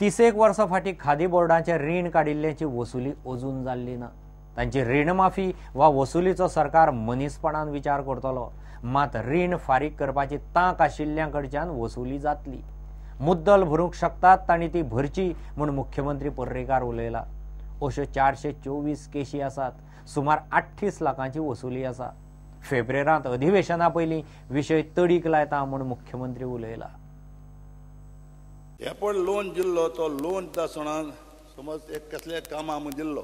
30 वर्सां फाटीं खादी बोर्डाचें रीण काडिल्ल्याची वसुली अजून जाल्ली ना. तांची रीणमाफी वा वसुलीचो सरकार मनीसपणान विचार करतलो, मात रीण फारीक करपाची तांक आशिल्ल्यां कडच्यान वसुली जातली. मुद्दल भरूंक शकतात तांणी ती भरची म्हूण मुख्यमंत्री पर्रीकार उलयला. अश्यो 424 केशी आसात. सुमार 38 लाखांची वसुली आसा. फेब्रेरांत अधिवेशना पयलीं विशय तडीक लायता म्हूण मुख्यमंत्री उलयला. हे पळय लोन दिल्लो तो लोन त्या सणान समज एक कसले कामां म्हूण दिल्लो,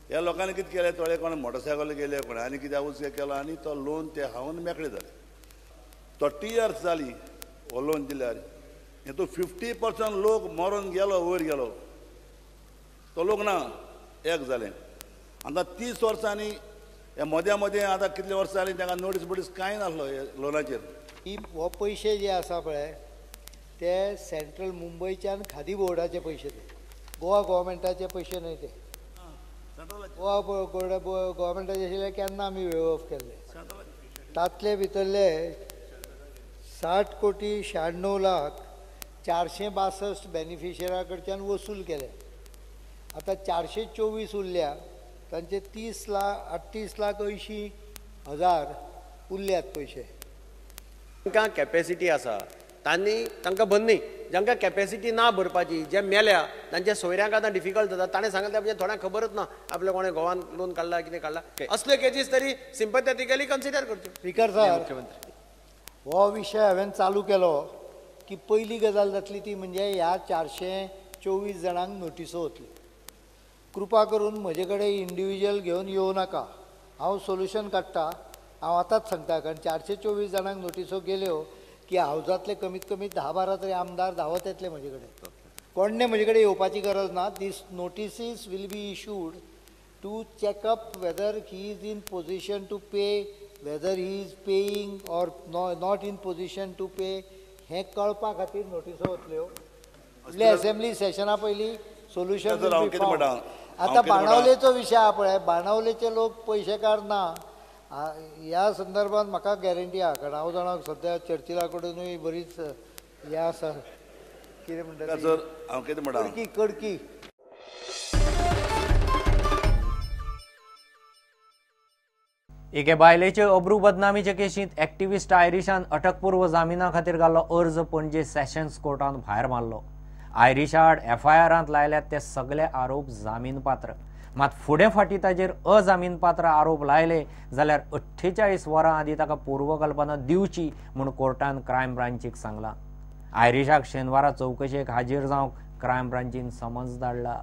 ह्या लोकांनी कितें केलें, थोडे कोण मोटरसायकल गेले, कोण आनी कितें उचके केलो आनी तो लोन ते खावन मेकळे जाले. 30 इयर्स जाली हो लोन दिल्यार, हेतून 50% लोक मरोन गेलो, वयर गेलो तो लोक ना एक जालें. आतां 30 वर्सांनी हे मदें मदें आतां कितले वर्सां जालीं तांकां नोटीस बोटीस कांय नासलो हे लोनाचेर. ही हो पयशे जे आसा पळय ते सेंट्रल मुंबयच्यान खादी बोर्डाचे पयशे, ते गोवा गोवोरमेंटाचे पयशे न्हय ते. गोवा गोवोरमेंटाचे आशिल्ले केन्ना आमी वेव ऑफ केल्ले. तातले भितरले 60 कोटी 96 लाख 462 बेनिफिशरा कडच्यान वसूल केले. आतां 424 उरल्या, तांचे 30 लाख 38 लाख 80 हजार उरल्यात पयशे. तांकां कॅपेसिटी आसा तांणी तांकां भरनी, जांकां कॅपेसिटी ना भरपाची, जे मेल्या तांच्या सोयऱ्यांक आतां डिफिकल्ट जाता. ताणें सांगलें म्हणजे थोड्यांक खबरच ना आपल्या कोणें गोवान लोन काडला कितें काडला. असले केजीस तरी सिंपथेटिकली कन्सिडर करच्यो. स्पीकर सर, हो विशय हांवें चालू केलो की पयली गजाल जातली ती म्हणजे ह्या 424 जाणांक नोटिसो वतल्यो. कृपा करून म्हजे कडेन इंडिविज्युअल घेवन येवं नाका, हांव सोल्युशन काडटा. हांव आतांच सांगता, कारण 424 जाणांक नोटिसो गेल्यो की हावजांतले कमीत कमी 10-12 तरी आमदार धांवत येतले म्हजे कडेन. कोणें म्हजे कडेन येवपाची गरज ना. These notices will be issued to check up whether he is in position to pay, whether he is paying or not in position to pay, हें कळपा खातीर नोटिसो वतल्यो. फुडल्या असेंब्ली सेशना पयलीं सोल्युशन. आतां बाणावलेचो विशय आहा पळय, बाणावलेचे लोक पयशेकार ना ह्या संदर्भात म्हाका गॅरंटी आहा, कारण हांव जाणा सद्या चर्चिला कडूनय बरीच हें आसा, कितें म्हणटा हांव कितें म्हणटा, कडकी कडकी. एके बायलेचे अब्रू बदनामीचे केशींत एक्टिविस्ट आयरिशान अटकपूर्व जामिना खातीर घाल्लो अर्ज पणजे सेशन्स कोर्टान भायर मारलो. आयरिशा आड एफआयआरांत लायल्यात ते सगळे आरोप जामीनपात्र, मात फुडें फाटीं ताजेर अजामीनपात्र आरोप लायले जाल्यार 48 वरां आदीं ताका पूर्वकल्पना दिवची म्हूण कोर्टान क्रायम ब्रांचीक सांगलां. आयरिशाक शेनवारा चवकशेक हाजीर जावंक क्रायम ब्रांचीन समज धाडला.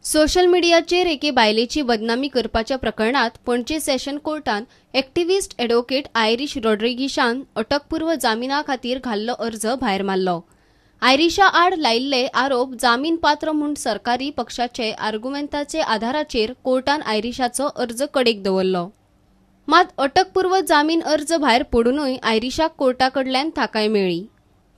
सोशल मिडियाचेर एके बायलेची बदनामी करपाच्या प्रकरणात पणजे सेशन कोर्टान एक्टिविस्ट एडवोकेट आयरिश रॉड्रिगीशान अटकपूर्व जामिना खातीर घाल्लो अर्ज भायर मारलो. आयरिशा आड लायिल्ले आरोप जामीन पात्र म्हूण सरकारी पक्षाचे आर्गुमेंताचे आधाराचेर कोर्टान आयरिशाचो अर्ज कडेक दवरलो. मात अटकपूर्व जामीन अर्ज भायर पडूनय आयरिशाक कोर्टा कडल्यान थाकाय मेळ्ळी.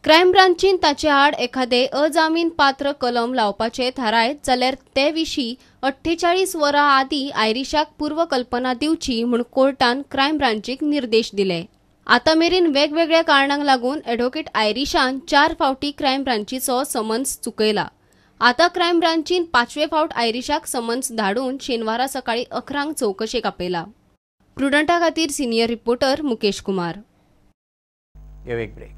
क्रायम ब्रांचीन ताचे आड एखादे अजामीन पात्र कलम लावपाचे थारायत जाल्यार ते विशीं 48 वरां आदीं आयरिशाक पूर्वकल्पना दिवची म्हूण कोर्टान क्रायम ब्रांचीक निर्देश दिले. आतां मेरेन वेगवेगळ्या कारणांक लागून एडवोकेट आयरिशान 4 फावटी क्रायम ब्रांचीचो समन्स चुकयला. आतां क्रायम ब्रांचीन 5वे फावट आयरिशाक समन्स धाडून शेनवारा सकाळीं 11 चवकशेक आपयला. प्रुडंटा खातीर सिनियर रिपोर्टर मुकेश कुमार. एक ब्रेक.